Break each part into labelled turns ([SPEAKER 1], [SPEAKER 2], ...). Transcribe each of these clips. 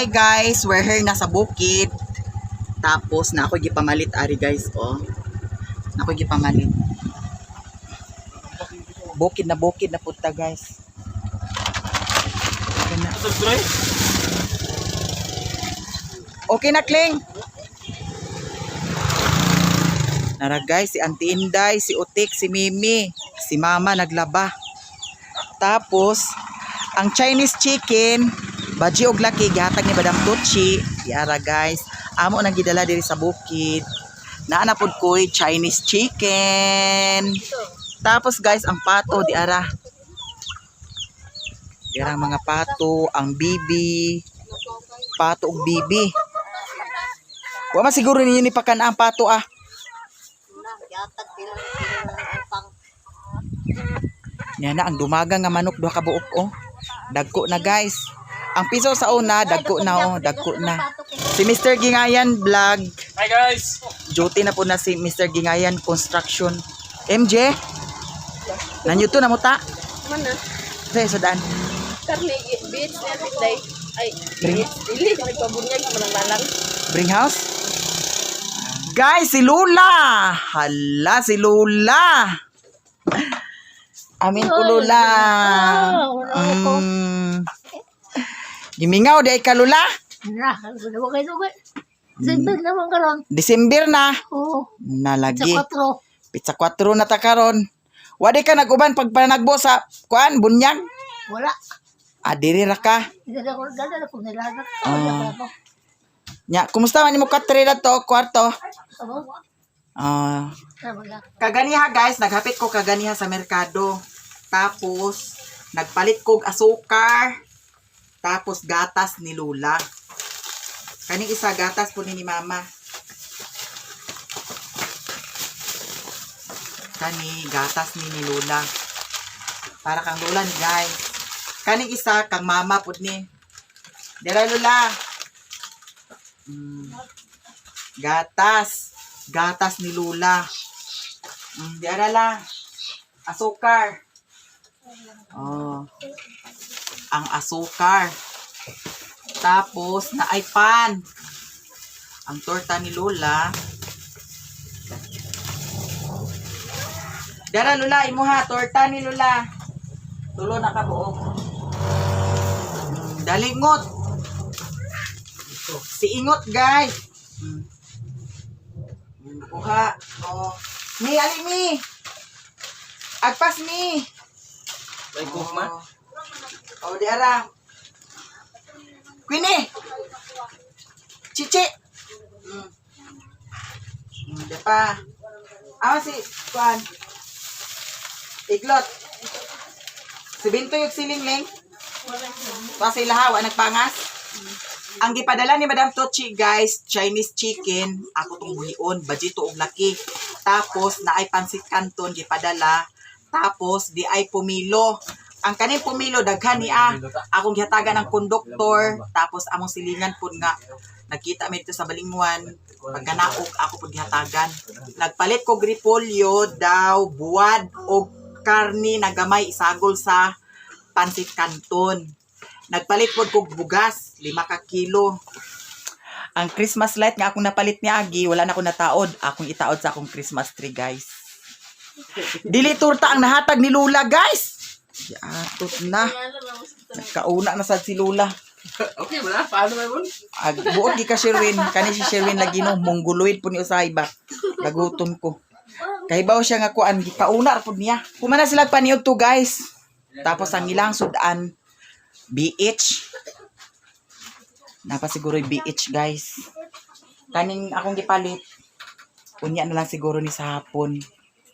[SPEAKER 1] Hi guys, we're here na sa bukid. Tapos na ako gipamalit ari guys, oh. Na ako gipamalit. Bukid na punta, guys. Okay na. Okay na, Kling. Nara guys, si Auntie Inday, si Utik, si Mimi, si Mama naglaba. Tapos, ang Chinese chicken, baji og laki, gihatag ni Madam Tucci. Yara guys, amo nang gidala diri sa bukid. Naa na pud koy Chinese chicken. Tapos guys, ang pato di ara. Di ara ang mga pato, ang bibi. Pato og bibi. Wa man siguro ninyo ni pakan ang pato ah. Yan na ang dumaga nga manok duha ka buok oh. Dagko na guys. Ang piso sa una, dagko na oh, dagko na. Si Mr. Gingayan Vlog,
[SPEAKER 2] Hi guys!
[SPEAKER 1] duty na po na si Mr. Gingayan Construction. MJ? Nanyo to na mo ta?
[SPEAKER 3] Mana?
[SPEAKER 1] Sa daan.
[SPEAKER 3] Karne beach na bitay. Ay,
[SPEAKER 1] Bring-
[SPEAKER 3] beach dili nagpabunyag man lalang.
[SPEAKER 1] Bring house? Guys, si Lula! Hala, si Lula! Amin ko, Lula. Gimingaw, di ay ka, Lula.
[SPEAKER 4] Na, ano kayo dugay? December naman karon.
[SPEAKER 1] December na.
[SPEAKER 4] Oo, sa
[SPEAKER 1] Nalagi.
[SPEAKER 4] 4.
[SPEAKER 1] Pizza 4 na ta karon. Wadi ka nag-uban pag panagbo sa kuan bunyag.
[SPEAKER 4] Wala.
[SPEAKER 1] Ah, diri ra ka.
[SPEAKER 4] Hindi na ko ganda na kung nilaga.
[SPEAKER 1] Ah. Nya, kumusta man nimo katre na to, kwarto?
[SPEAKER 4] Abo?
[SPEAKER 1] Ah.
[SPEAKER 4] Tama na.
[SPEAKER 1] Kaganiha guys, naghapit ko kaganiha sa merkado. Tapos nagpalit kog asukar. Tapos gatas ni Lola. Kaning isa gatas po ni Mama. Kani gatas ni Lola. Para kang Lola ni guys. Kaning isa kang Mama pud ni. Dira Lola. Gatas. Gatas ni Lola. Di ara la. Asukar. Oh. Ang asukar. Tapos, na ay pan. Ang torta ni Lola. Dara Lola, imuha torta ni Lola. Tulo na ka buok. Dalingot. Si Ingot, guys. Kuha. Oh. Mi, ali mi. Agpas mi.
[SPEAKER 2] May cook man?
[SPEAKER 1] Oh, di ara. Queenie. Chichi. Di pa. Ah, si Kuan. Iglot. Si Binto yung siling ling. Pa sila ha, wa nagpangas. Ang gipadala ni Madam Tochi guys, Chinese chicken, ako tong buhion, budget og laki. Tapos naay pansit canton gipadala. Tapos di ay pumilo. Ang kaning pumilo daghan ni ah. Akong gihatagan ng konduktor, tapos among silingan pud nga nagkita mi dito sa Balingwan, pagkanaog ako pud gihatagan. Nagpalit ko repolyo daw buwad og karni na gamay isagol sa pansit canton. Nagpalit pod kog bugas, 5 ka kilo. Ang Christmas light nga akong napalit ni Agi, wala na akong nataod. Akong itaod sa akong Christmas tree, guys. Dili turta ang nahatag ni Lula, guys. Yatot na. Nagkauna na sad si Lula.
[SPEAKER 2] Okay ba na? Paano ba yun?
[SPEAKER 1] Ag buot gi ka Sherwin, kani si Sherwin lagi no mongoloid po ni usahay ba. Nagutom ko. Kahibaw siya nga kuan gikauna ra pud niya. Kumana sila paniud to guys. Tapos ang ilang sudan BH. Napa siguro yung BH guys. Kaning akong gipalit. Unya na lang siguro ni sa hapon.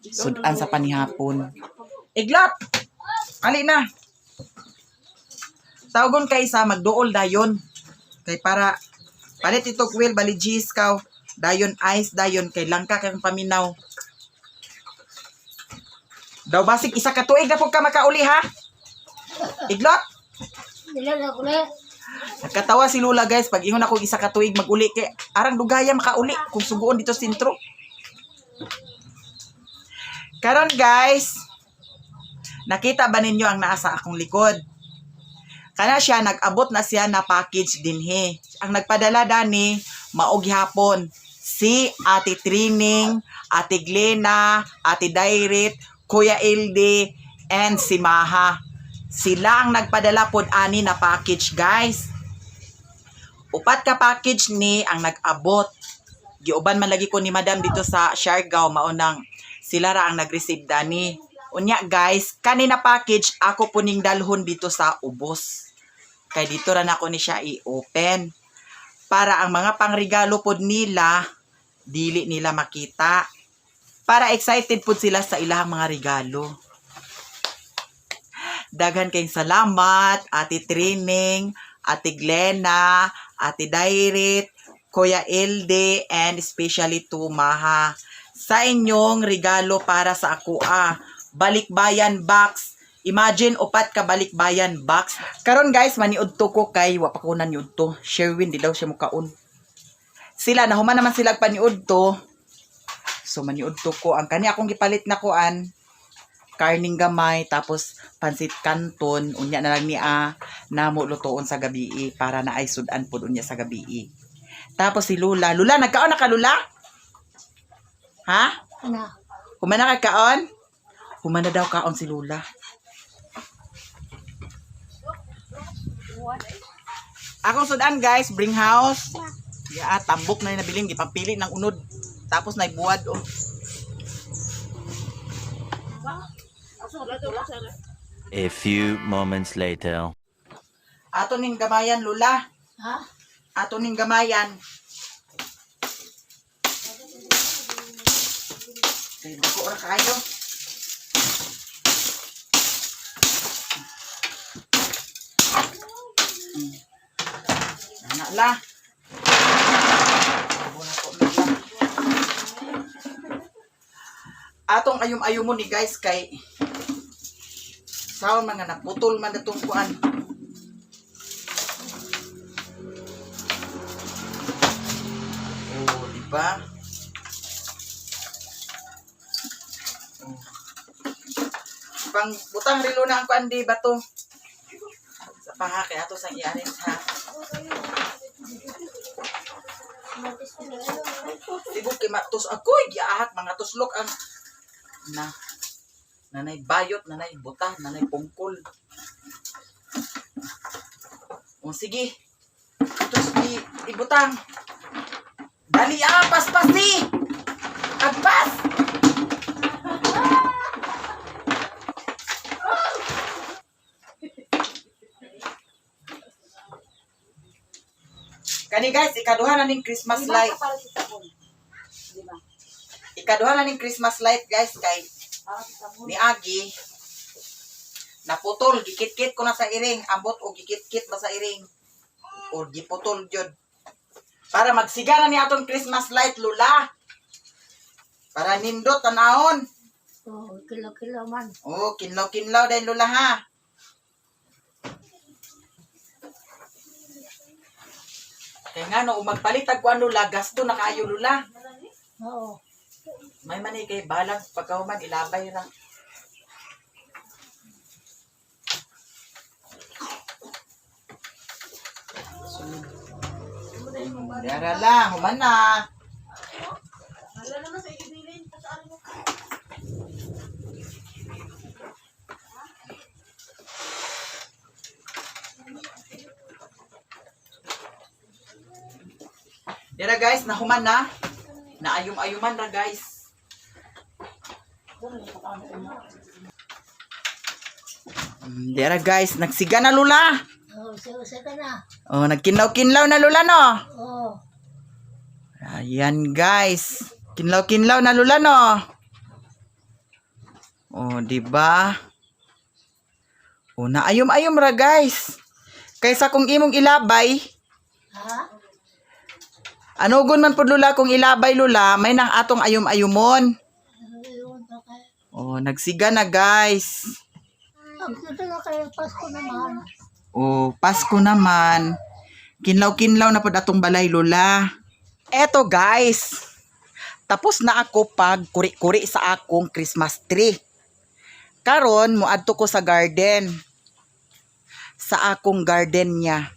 [SPEAKER 1] Sudan sa panihapon. Iglot! Ali na. Tawgon kay sa magduol dayon. Kay para palit ito will bali G's kaw. Dayon ice dayon kay langka kay paminaw. Daw basig isa ka tuig na pud ka makauli ha. Iglot.
[SPEAKER 4] Nila na ko na.
[SPEAKER 1] Nagkatawa si Lula guys pag ingon ako isa ka tuig maguli kay arang dugaya makauli kung suguon dito sa sentro. Karon guys, nakita ba ninyo ang naa sa akong likod? Kana siya nag-abot na siya na package dinhi. Ang nagpadala dani mao gihapon si Ate Trining, Ate Glena, Ate Dairit, Kuya Ilde, and si Maha. Sila ang nagpadala pod ani na package, guys. Upat ka package ni ang nag-abot. Giuban man lagi ko ni Madam dito sa Siargao, maunang sila ra ang nag-receive dani. Unya guys, kanina package ako puning dalhon dito sa ubos. Kay dito ra nako ni siya i-open para ang mga pangregalo pod nila dili nila makita. Para excited pod sila sa ilahang mga regalo. Daghan kayong salamat, Ate Trining, Ate Glena, Ate Dairit, Kuya Ilde, and especially to Maha. Sa inyong regalo para sa akoa, balikbayan box. Imagine, upat ka balikbayan box. Karon guys, maniud to ko kay wa pa ko naniud to. Sherwin, di daw siya mukaon. Sila, nahuman naman sila paniud to. So, maniud to ko. Ang kani akong gipalit na kuan, karning gamay, tapos pansit canton, unya na lang niya namo lutoon sa gabii para na ay sudan pod unya sa gabii. Tapos si Lula, Lula, nagkaon na ka Lula? Ha?
[SPEAKER 4] Ana.
[SPEAKER 1] Humana ka kaon? Humana daw kaon si Lula. Akong sudan guys, bring house. Ya, tambok na yung nabilin, gipampili ng unod. Tapos naibuwad oh.
[SPEAKER 5] A few moments later.
[SPEAKER 1] Ato ning gamayan Lula.
[SPEAKER 4] Ha?
[SPEAKER 1] Ato ning gamayan. Kay dako ra kayo. Ana la. Abo na ko na la. Atong ayum-ayum mo ni guys kay sa mga naputol man natong kuan. Oh, di ba? Oh. Pang butang rilo na ang kuan di ba to? Sa paha kay ato sang i-arrange ha. Sibuk kay matos akoy giahak mga tuslok ang na nanay bayot, nanay buta, nanay pungkol. O sige. Tos di ibutang. Dali ah, paspasi! Agpas! Kani guys, ikaduha na ning Christmas light. Ikaduha na ning Christmas light guys kay ni Agi. Naputol, gikit-kit ko na sa iring. Ambot o gikit-kit ba sa iring? O giputol jud. Para magsiga na ni atong Christmas light, Lula. Para nindot tanahon.
[SPEAKER 4] Oh, kilo-kilo man.
[SPEAKER 1] Oh, kinlaw-kinlaw dahil Lula ha. Kaya nga no, magpalit tag kuan Lula, gasto na kaayo Lula.
[SPEAKER 4] Oo.
[SPEAKER 1] May mani kay balance pagkahuman ilabay ra. Dara lang, human na. Dara guys, nahuman na. Naayum-ayuman ra guys. Dara guys, nagsiga na lula.
[SPEAKER 4] Oh, usa ka na.
[SPEAKER 1] Oh, nagkinlaw-kinlaw na lula no.
[SPEAKER 4] Oh.
[SPEAKER 1] Ayan guys. Kinlaw-kinlaw na lula no. Oh, di ba? Oh, naayom-ayom ra guys. Kaysa kung imong ilabay,
[SPEAKER 4] Ha?
[SPEAKER 1] ano gun man pud lula kung ilabay lula, may nang atong ayom-ayomon.
[SPEAKER 4] Ayun, okay.
[SPEAKER 1] Oh, nagsiga na guys.
[SPEAKER 4] Ang cute na kayo, Pasko naman.
[SPEAKER 1] Oh, Pasko naman. Kinlaw-kinlaw na pud atong balay lula. Eto guys. Tapos na ako pag kuri-kuri sa akong Christmas tree. Karon moadto ko sa garden. Sa akong garden niya.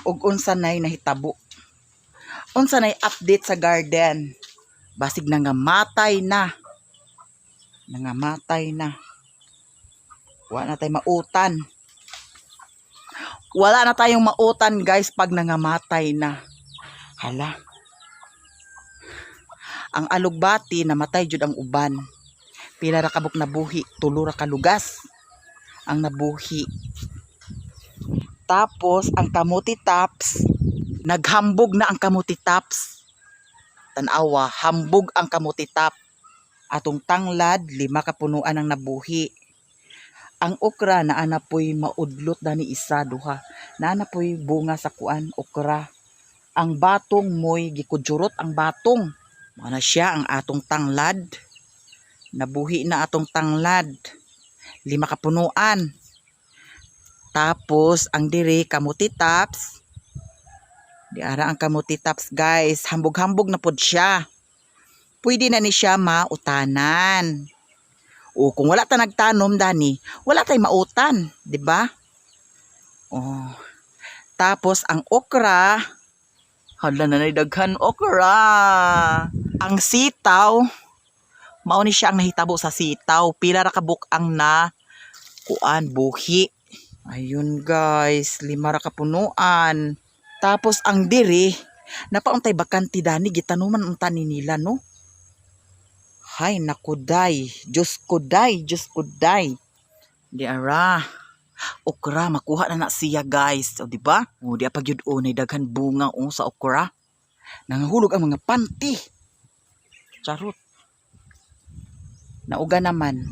[SPEAKER 1] Ug unsa nay nahitabo. Unsa nay update sa garden. Basig nangamatay na. Nangamatay na. Wala na tayong mautan. Wala na tayong mautan, guys, pag nangamatay na. Hala. Ang alugbati, namatay jud ang uban. Pila ra kabuk nabuhi, tulo ra ka lugas ang nabuhi. Tapos ang kamuti tops, naghambog na ang kamuti tops. Tanawa, hambog ang kamuti top. Atong tanglad, lima ka punuan ang nabuhi. Ang okra naa na po'y maudlot na ni isa duha. Naa na po'y bunga sa kuan okra. Ang batong mo'y gikudjurot ang batong. Mao na siya ang atong tanglad. Nabuhi na atong tanglad. Lima ka punuan. Tapos ang diri kamuti tops. Di ara ang kamuti tops, guys. Hambog-hambog na pod siya. Pwede na ni siya mautanan. O kung wala ta nagtanom dani, wala tay mautan, di ba? Oh. Tapos ang okra, hala na nay daghan okra. Ang sitaw, mao ni siya ang nahitabo sa sitaw. Pila ra ka ang na kuan buhi. Ayun guys, lima ra ka punuan. Tapos ang diri, napauntay bakante dani, gitanuman unta ni nila, no? Hay naku day, Diyos ko day, Diyos ko day. Di ara. Okra makuha na na siya, guys. O di ba? O di pa gyud o nay daghan bunga o sa okra. Nangahulog ang mga panty. Charot. Nauga naman.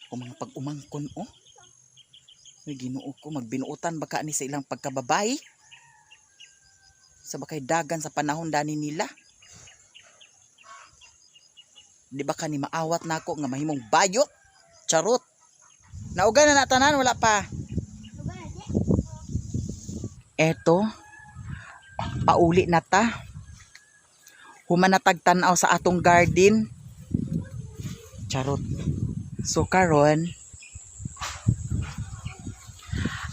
[SPEAKER 1] O mga pag-umangkon oh. May Ginoo ko, magbinuotan baka ni sa ilang pagkababay. Sa bakay dagan sa panahon dani nila. Di ba ka ni maawat nako nga mahimong bayot? Charot. Nauga na natanan, wala pa. Eto, pauli na ta. Humanatag tanaw sa atong garden. Charot. So karon,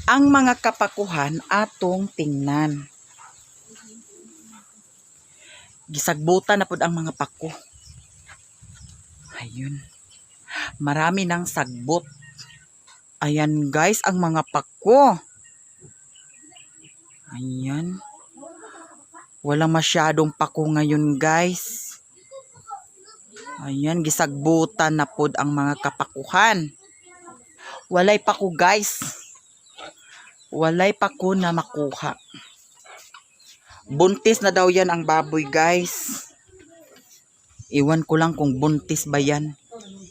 [SPEAKER 1] ang mga kapakuhan atong tingnan. Gisagbutan na pud ang mga pako. Ayun. Marami nang sagbot. Ayan guys, ang mga pako. Ayan. Walang masyadong pako ngayon, guys. Ayan, gisagbutan na pod ang mga kapakuhan. Walay pako, guys. Walay pako na makuha. Buntis na daw yan ang baboy, guys. Iwan ko lang kung buntis ba yan.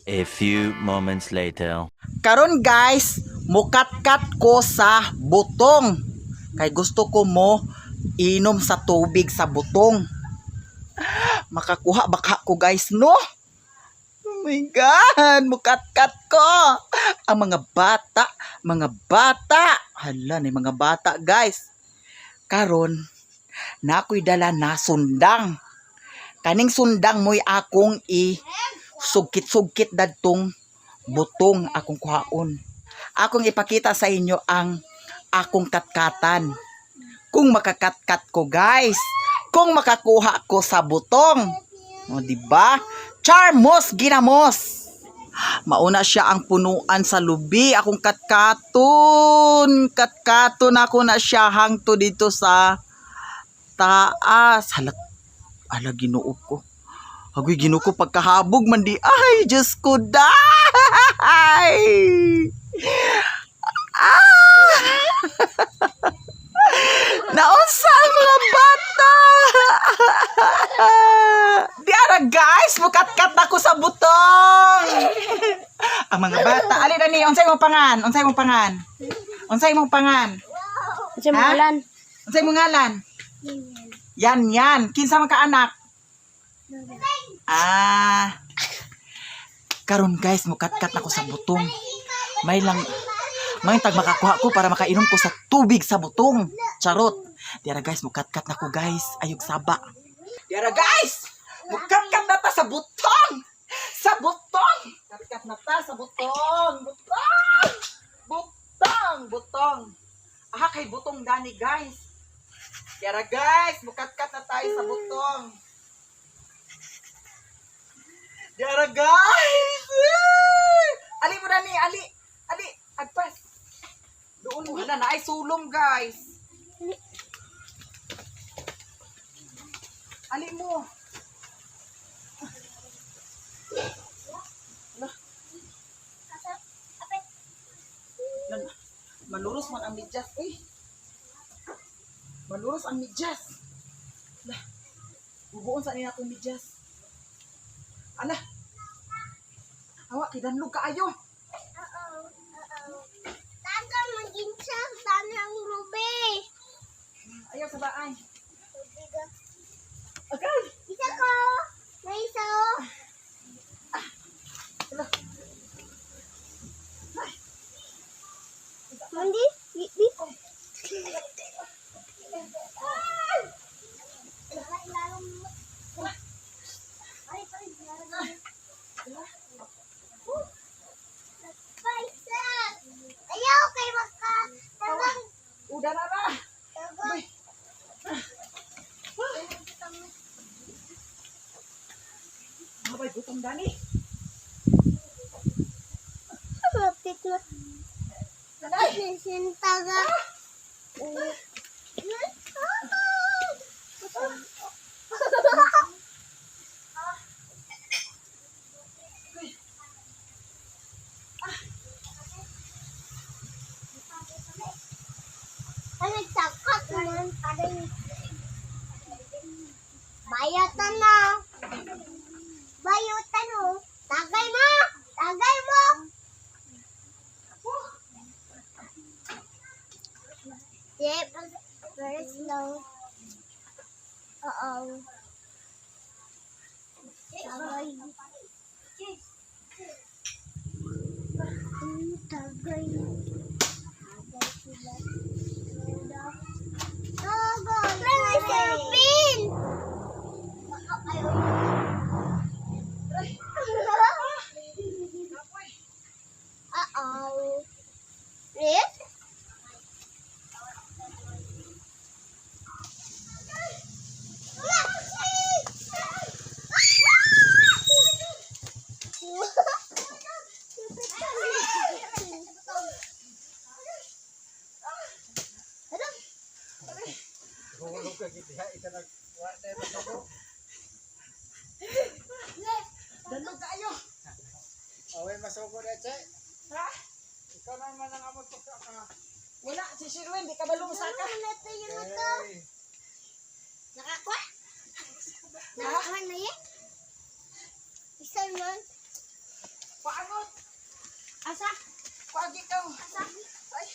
[SPEAKER 5] A few moments later.
[SPEAKER 1] Karon guys, mukatkat ko sa butong. Kay gusto ko mo inom sa tubig sa butong. Makakuha baka ko, guys, no? Oh my God, mukatkat ko. Ang mga bata, mga bata. Hala, ni mga bata, guys. Karon, na ako'y dala na sundang. Kaning sundang mo'y akong i sugkit-sugkit dadtong butong akong kuhaon. Akong ipakita sa inyo ang akong katkatan. Kung makakatkat ko, guys, kung makakuha ko sa butong. O, di ba? Charmos ginamos. Mauna siya ang punuan sa lubi. Akong katkaton. Katkaton ako na siya hangto dito sa taas. Hala, hala, Ginoo ko. Agoy, Ginoo ko, pagkahabog man di. Ay, Diyos ko, day! Ah! Naunsa ang mga bata! Di ara guys, mukatkat ako sa butong. Ang mga bata, ali na ni, unsay mong pangan? Unsay mong pangan? Unsay mong pangan?
[SPEAKER 4] Sa
[SPEAKER 1] Ha?
[SPEAKER 4] mga.
[SPEAKER 1] Unsay mong ngalan? Yan yan. Kinsa man ka anak? Ah. Karon guys, mukatkat ako sa butong. May lang may tag makakuha ko para makainom ko sa tubig sa butong. Charot. Diara guys, mukatkat na ko, guys. Ayog saba. Yara guys! Mukatkat na ta sa butong! Sa butong! Katkat na ta sa butong! Butong! Butong! Butong! Ah, kay butong dani guys. Yara guys, mukatkat na tayo sa butong. Yara guys! Eh! Ali mo dani, ali! Ali, agpas. Doon mo hala na ay sulong guys. Ali mo. Lan, maluros man ang medyas eh. Maluros ang medyas. Lah, bubuon sa nila akong medyas. Ala. Awa, kidanlog kaayo.
[SPEAKER 4] Oo. Oo. Tata, mag-insa. Tanang rubi.
[SPEAKER 1] Ayaw sa baay.
[SPEAKER 4] Rubi ka.
[SPEAKER 1] Agay!
[SPEAKER 4] Isa ko. May isa oh.
[SPEAKER 1] Ala.
[SPEAKER 4] Mandi, di, di. Ayaw kay maka tagang
[SPEAKER 1] Uda na na.
[SPEAKER 4] tagang.
[SPEAKER 1] Abay, butong dani.
[SPEAKER 4] Mapit na.
[SPEAKER 1] Nanay!
[SPEAKER 4] Sintaga. Ay, nagtakot man pa rin. Bayatan na. Bayatan oh. Tagay mo! Tagay mo! Yeah, very slow. Uh-oh. Tagay. Tagay. Tagay sila. Tagay. Mga serpin! Baka kayo. Uh-oh. Rick?
[SPEAKER 2] Hulog ka gid diha isa nag wa na ito.
[SPEAKER 1] Danlog kaayo.
[SPEAKER 2] Away masugo na che.
[SPEAKER 1] Ha?
[SPEAKER 2] Ikaw na man ang amot ka ka.
[SPEAKER 1] Wala, si Shirwin, di ka ba lumusaka?
[SPEAKER 2] Hey.
[SPEAKER 4] Nakakuha? Nakakuha na yan? Isa man.
[SPEAKER 1] Paangot!
[SPEAKER 4] Asa?
[SPEAKER 1] Paagi ka.
[SPEAKER 4] Asa?
[SPEAKER 1] Ay.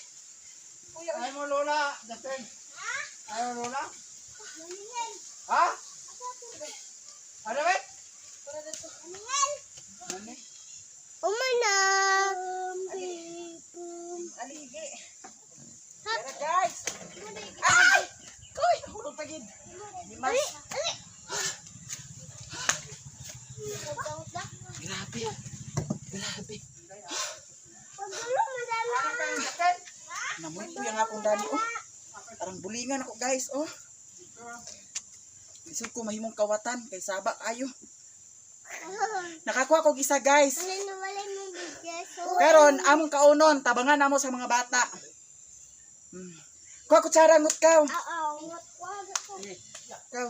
[SPEAKER 1] Kuya,
[SPEAKER 2] Ay mo lola, Justin. Ay mo lola.
[SPEAKER 4] Maningil.
[SPEAKER 2] Ha? Ano ba?
[SPEAKER 1] tara dito.
[SPEAKER 4] Maningil.
[SPEAKER 2] Nani?
[SPEAKER 4] Umana.
[SPEAKER 1] Aligi. Tara guys. Ay! Kuy, nahulog pa gid. Limas. Grabe. Grabe. Namoy kuya nga akong dani oh. Parang bulingan ako guys oh. Lisod ko mahimong kawatan kay saba kayo. Nakakuha kog isa guys. Karon among kaunon tabangan namo sa mga bata. Kuha kutsara ngut kaw. Kaw.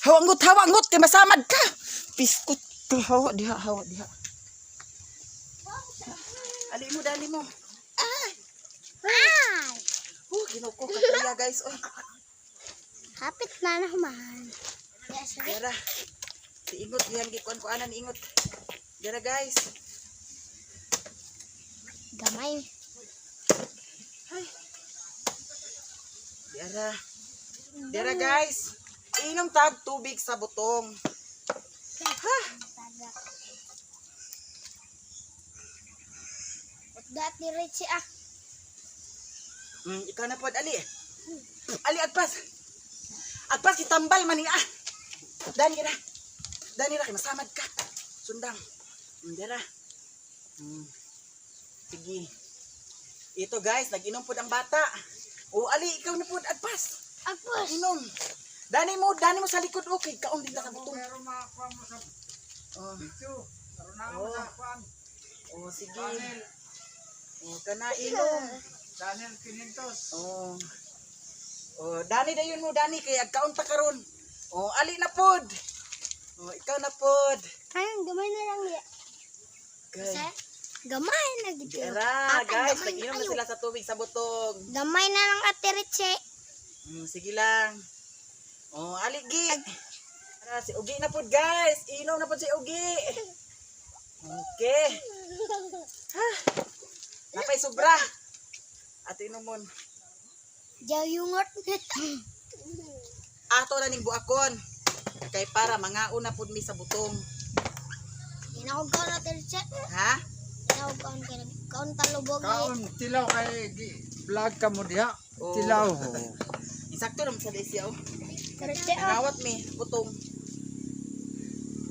[SPEAKER 1] Hawa ngut, hawa ngut kay masamad ka. Piskot ka hawa diha, hawa diha. Ali mo dali mo.
[SPEAKER 4] Ay!
[SPEAKER 1] Oh, Ginoo ko kakuya guys oh.
[SPEAKER 4] Kapit na naman. Yes, right?
[SPEAKER 1] Dara. Si Ingot diyan gikuan ko anan ingot. Dara guys.
[SPEAKER 4] Gamay.
[SPEAKER 1] Dara. Dara guys. Inom tag tubig sa butong. Ha?
[SPEAKER 4] Dati Richie ah.
[SPEAKER 1] Ikaw na pod ali. Ali agpas. Agpas kitambal man ni ah. Dani ra. Dani ra kay masamad ka. Sundang. Dara. Sige. Ito guys, nag-inom pod ang bata. O ali, ikaw na pod agpas.
[SPEAKER 4] Agpas.
[SPEAKER 1] Inom. Dani mo sa likod okay, kaon din ta sa butong.
[SPEAKER 2] Pero makakuha mo sa
[SPEAKER 1] Oh,
[SPEAKER 2] video. Karon na mo sa kuan.
[SPEAKER 1] oh sige.
[SPEAKER 2] Daniel,
[SPEAKER 1] Oh, kana inom.
[SPEAKER 2] Daniel Pinintos.
[SPEAKER 1] Oh. Oh, dani dayon mo dani kay agkaon ta karon. Oh, ali na pod. Oh, ikaw na pod.
[SPEAKER 4] Ay, gamay na lang ya.
[SPEAKER 1] Kay.
[SPEAKER 4] Sa gamay na gid.
[SPEAKER 1] Dara,
[SPEAKER 4] Ata,
[SPEAKER 1] guys,
[SPEAKER 4] gamay
[SPEAKER 1] nag-inom na
[SPEAKER 4] kayo.
[SPEAKER 1] sila sa tubig sa butong.
[SPEAKER 4] Gamay na lang Ate Ritche.
[SPEAKER 1] Sige lang. Oh, aligi. Tara, si Ugi na pod, guys. Inom na pod si Ugi. Okay. Ha. Napay sobra. Ato inomon.
[SPEAKER 4] Jayungot.
[SPEAKER 1] Ato na ning buakon. Kay para mangaon na pod mi sa butong.
[SPEAKER 4] Inakog kaon Ate Ritche.
[SPEAKER 1] Ha?
[SPEAKER 4] Inakog kaon kay kaon talubog.
[SPEAKER 2] Kaon tilaw kay vlog ka mo diha.
[SPEAKER 1] Oh.
[SPEAKER 2] Tilaw.
[SPEAKER 1] Insakto naman sa siya oh.
[SPEAKER 4] Ritche oh.
[SPEAKER 1] Nawat mi butong.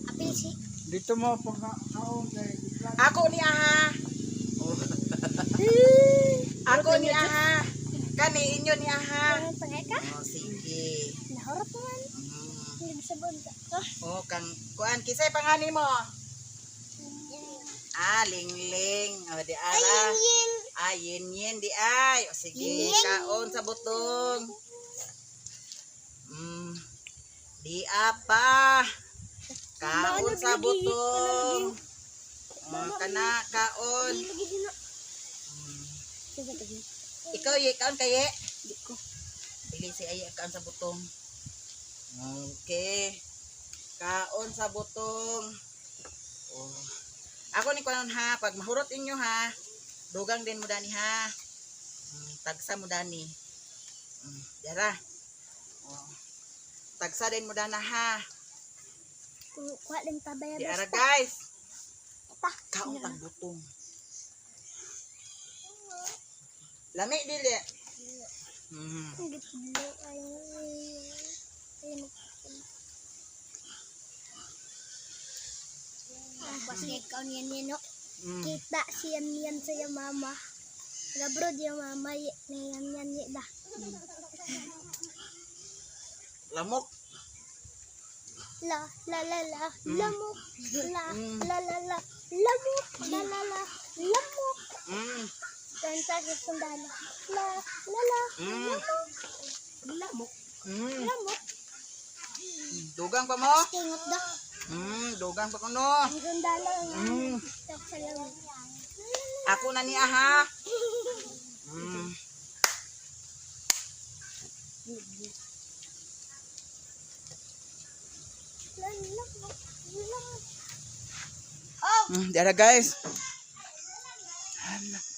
[SPEAKER 4] Apil si.
[SPEAKER 2] Dito mo pag kaon kay vlog.
[SPEAKER 1] Ako ni aha. Oh. Ako ni aha. Kani inyo ni aha.
[SPEAKER 4] Pangay ka?
[SPEAKER 1] Oh, sige.
[SPEAKER 4] Nahurot man. Nagsabon ka. Ah.
[SPEAKER 1] Oh, kang kuan kisay pangani mo. Ah, lingling. Oh, di
[SPEAKER 4] Ay,
[SPEAKER 1] ara.
[SPEAKER 4] yin yin.
[SPEAKER 1] Ah, yin yin di ay. O sige,
[SPEAKER 4] Yin yin.
[SPEAKER 1] kaon sa butong. Di apa. Kaon sa butong. Oh, kana kaon.
[SPEAKER 4] Lagi din na. Sige, sige.
[SPEAKER 1] Ikaw ye, kaon kaye.
[SPEAKER 4] Di ko.
[SPEAKER 1] Dili si ay kaon sa butong. Okay. Kaon sa butong. Oh. Ako ni kuan ha, pag mahurot inyo ha, dugang din mo dani ha. Tagsa mo dani. Dara. Oh. Tagsa din mo dana ha.
[SPEAKER 4] Kuha din tabaya
[SPEAKER 1] Di ara
[SPEAKER 4] basta.
[SPEAKER 1] guys.
[SPEAKER 4] Pa.
[SPEAKER 1] Kaon tag butong. Lami dili.
[SPEAKER 4] Gitlo ay. Ay, Basta ikaw niyan yan, no? Kita si yan yan sa iya mama. Gabro di mama ye, na yan yan ye da.
[SPEAKER 1] Lamok.
[SPEAKER 4] La la la la lamok la la la la lamok la la la lamok. Kanta sa sundalo. La la la lamok. Lamok. Lamok.
[SPEAKER 1] Dugang pa mo?
[SPEAKER 4] Tingot da.
[SPEAKER 1] Dugang pa kuno.
[SPEAKER 4] Ang sundalo nga. Sa lamok.
[SPEAKER 1] Ako na niya ha.
[SPEAKER 4] La lamok. Lamok.
[SPEAKER 1] Dara guys.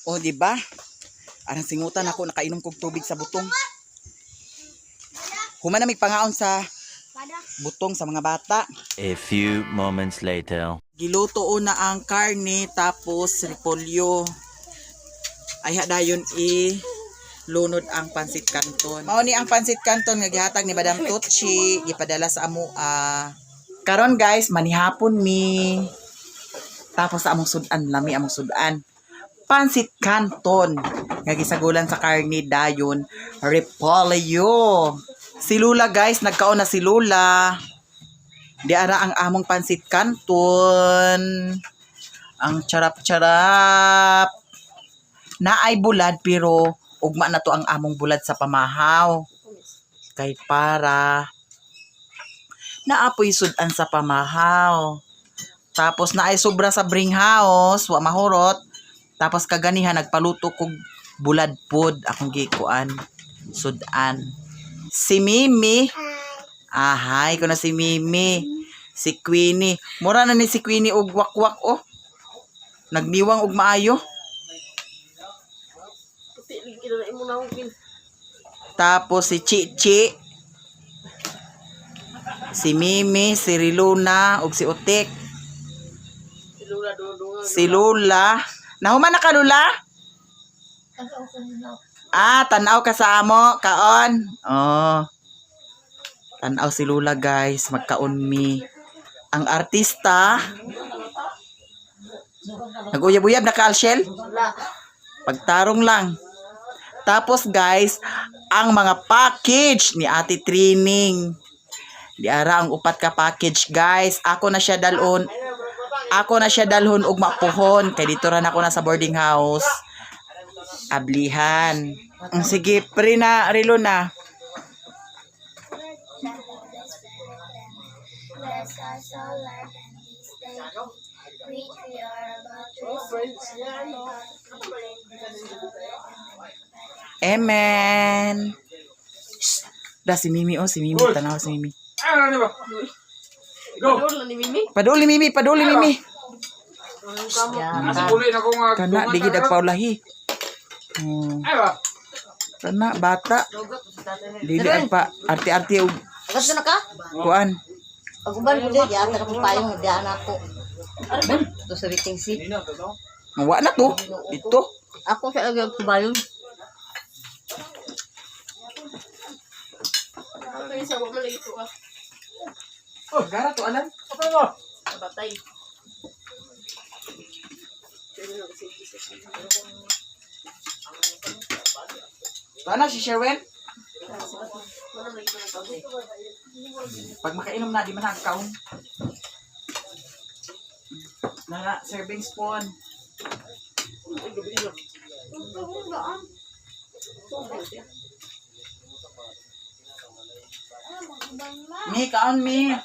[SPEAKER 1] O, di ba? Arang singutan ako nakainom kog tubig sa butong. Human na may pangaon sa
[SPEAKER 4] Pada.
[SPEAKER 1] butong sa mga bata.
[SPEAKER 5] A few moments later.
[SPEAKER 1] Giluto una ang karne tapos repolyo. Ay dayon i lunod ang pansit canton. Mao ni ang pansit canton nga gihatag ni Madam Tutsi, gipadala sa amoa. Karon guys, manihapon mi. Tapos sa among sudan, lami among sudan. Pansit canton nga gisagulan sa karne dayon repolyo. Si Lula guys, nagkaon na si Lula. Di ara ang among pansit canton. Ang charap-charap. Naay bulad pero ugma na to ang among bulad sa pamahaw. Kay para naapoy sudan sa pamahaw. Tapos naay sobra sa bring house, wa mahurot. Tapos kaganihan nagpaluto kog bulad pod akong gikuan sudan. Si Mimi. Ahay ko na si Mimi. Si Queenie. Mura na ni si Queenie og wakwak oh. Nagniwang og maayo.
[SPEAKER 3] Puti, kinalain mo na akong kin.
[SPEAKER 1] Tapos si Chichi. Si Mimi, si Riluna, ug si Utik.
[SPEAKER 3] Si Lula, dudungan.
[SPEAKER 1] Si Lula. Nahuman na ka, Lula? Ah, tanaw ka sa amo, kaon. Oh. Tanaw si Lula, guys, magkaon mi. Ang artista naguyab-uyab na ka, Alshel? Pagtarong lang. Tapos guys, ang mga package ni Ate Trining. Di ara ang upat ka package, guys. Ako na siya dalon. Ako na siya dalhon og mapuhon kay dito ra na ako na sa boarding house. Ablihan. Sige, pre na, relo na.
[SPEAKER 4] Bless us, O Lord, and these thy gifts, which we are about to receive from thy bounty through Christ our Lord.
[SPEAKER 1] Amen. Shh. Da si Mimi, oh, si Mimi, tanaw si Mimi.
[SPEAKER 2] Ano ba? Go.
[SPEAKER 3] Padul na ni Mimi.
[SPEAKER 1] Paduli Mimi, paduli Mimi.
[SPEAKER 2] Asa uli na ko nga.
[SPEAKER 1] Kana di gid agpaulahi.
[SPEAKER 2] Ay ba?
[SPEAKER 1] Kana bata. Dili agpa arte-arte og
[SPEAKER 6] Agas na ka?
[SPEAKER 1] kuan.
[SPEAKER 6] Pag-uban ko di, ata ka payong, di anak ko. Ito sa waiting seat.
[SPEAKER 1] Wa na to. Dito.
[SPEAKER 6] Ako sa agad ko bayon.
[SPEAKER 3] Ito yung sawa man lagi ito ah.
[SPEAKER 1] Oh, gara to alam.
[SPEAKER 3] Batay.
[SPEAKER 1] Ana si Sherwin. Pag makainom na, di man nagkaon. Nara, serving spoon. Mi, kaon mi.